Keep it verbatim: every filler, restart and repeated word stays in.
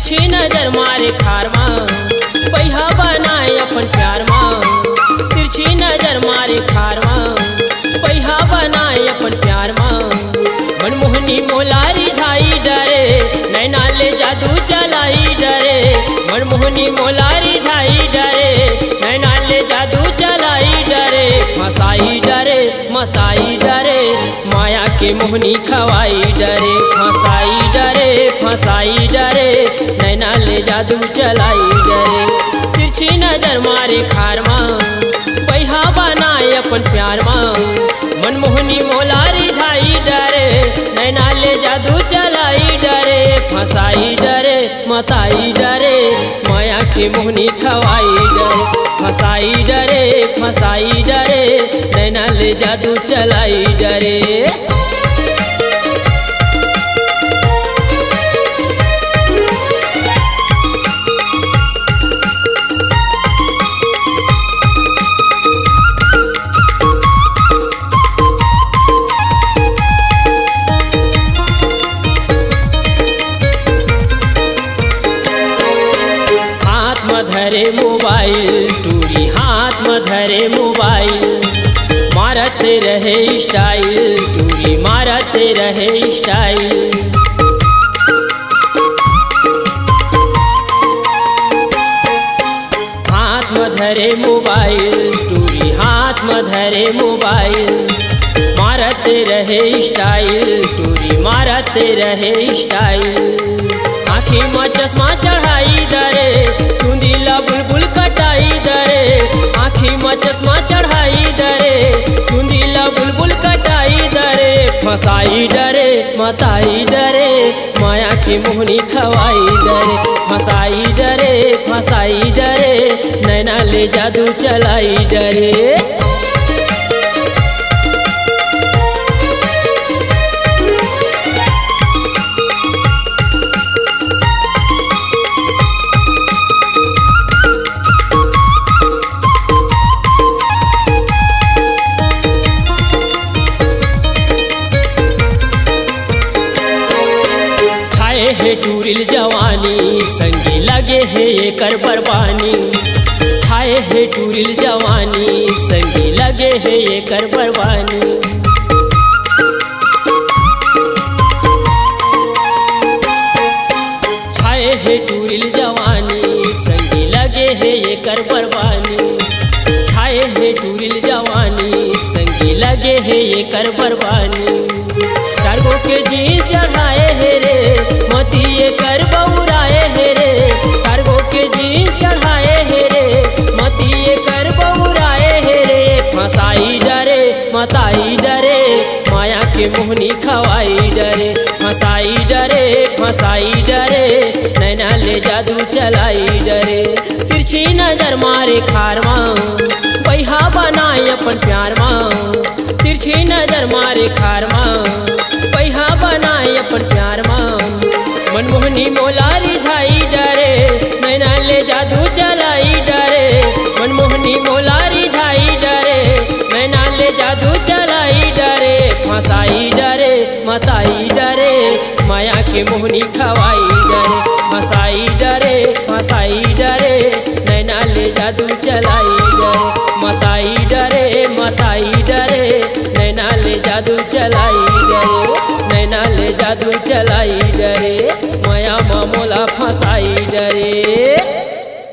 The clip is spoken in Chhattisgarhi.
तिरछी नजर मारे खार मा, बइहा बनाए अपन प्यार मा। तिरछी नजर मारे खार मा, बइहा बनाए अपन प्यार मा। मनमोहनी मोला रिझाई डरे, नैना ले जादू चलाई डरे। मनमोहनी मोला रिझाई डरे, नैना ले जादू चलाई डरे। फंसाई डरे, मताई डरे, माया के मोहनी खवाई डरे। फंसाई डरे, फंसाई डरे, नैना ले जादू चलाई डरे। तिरछी नजर मारे खार मा, बइहा बनाए अपन प्यार मा। मनमोहनी मोला रिझाई डरे, नैना ले जादू चलाई डरे। फंसाई डरे, मताई डरे, माया के मोहनी खवाई डरे। फंसाई डरे, फंसाई डरे, नैना ले जादू चलाई डरे। हाथ म धरे मोबाइल टूरी, हाथ म धरे मोबाइल, मारत रहे स्टाइल टूरी, मारत रहे स्टाइल। हाथ म धरे मोबाइल टूरी, हाथ म धरे मोबाइल, मारत रहे स्टाइल टूरी, मारत रहे स्टाइल। आँखी म चश्मा चढ़ाई दरे, चुंदी ला बुलबुल कटाई दरे। आँखी म चश्मा चढ़ाई दरे, चुंदी ला बुलबुल कटाई दरे। फंसाई डरे, मताई डरे, माया के मोहनी खवाई डरे। फंसाई डरे, फंसाई डरे, नैना ले जादू चलाई डरे। छाए हे टूरिल जवानी, संगी लगे हे एकर बरबानी। छाए हे टूरिल जवानी, संगी लगे हे एकर बरबानी। छाए हे टूरिल जवानी, संगी लगे हे एकर बरबानी। छाए हे टूरिल जवानी, संगी लगे हे एकर बरबानी। कार्गो के जींस चढ़ाए हे रे, मती एकर बउराए हे रे। कार्गो के जींस चढ़ाए हे रे, मती एकर बउराए हे रे। फंसाई डरे, मताई डरे, माया के मोहनी खवाई डरे। फंसाई डरे, फंसाई डरे, नैना ले जादू चलाई डरे। तिरछी नजर मारे खार मा, बइहा बनाए अपन प्यार मा। तिरछी नजर मारे खार मा, बइहा बनाए अपन प्यार मा। मनमोहनी मोला रिझाई डरे, नैना ले जादू चलाई डरे। मनमोहनी मोला रिझाई डरे, नैना ले जादू चलाई डरे। फंसाई डरे, मताई डरे, माया के मोहनी खवाई डरे। फंसाई डरे, फंसाई डरे, नैना ले जादू चलाई डरे। मताई डरे, मताई डरे, नैना ले जादू चलाई डरे। नैना ले जादू चलाई डरे, माया म मोला फंसाई